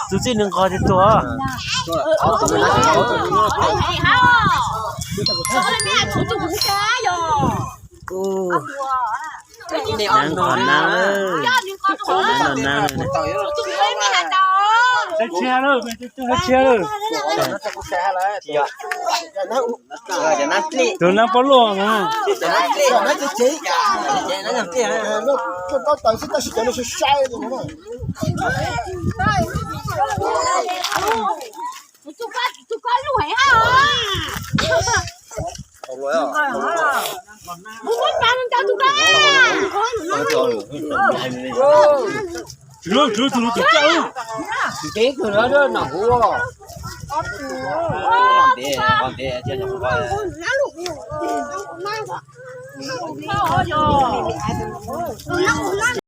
Tus txij nws nqos tiag tuag. Nqos na, nqos na. Tus nab pob luaj mas. Tus no tus no tus caj. Tus no tus no nom huv.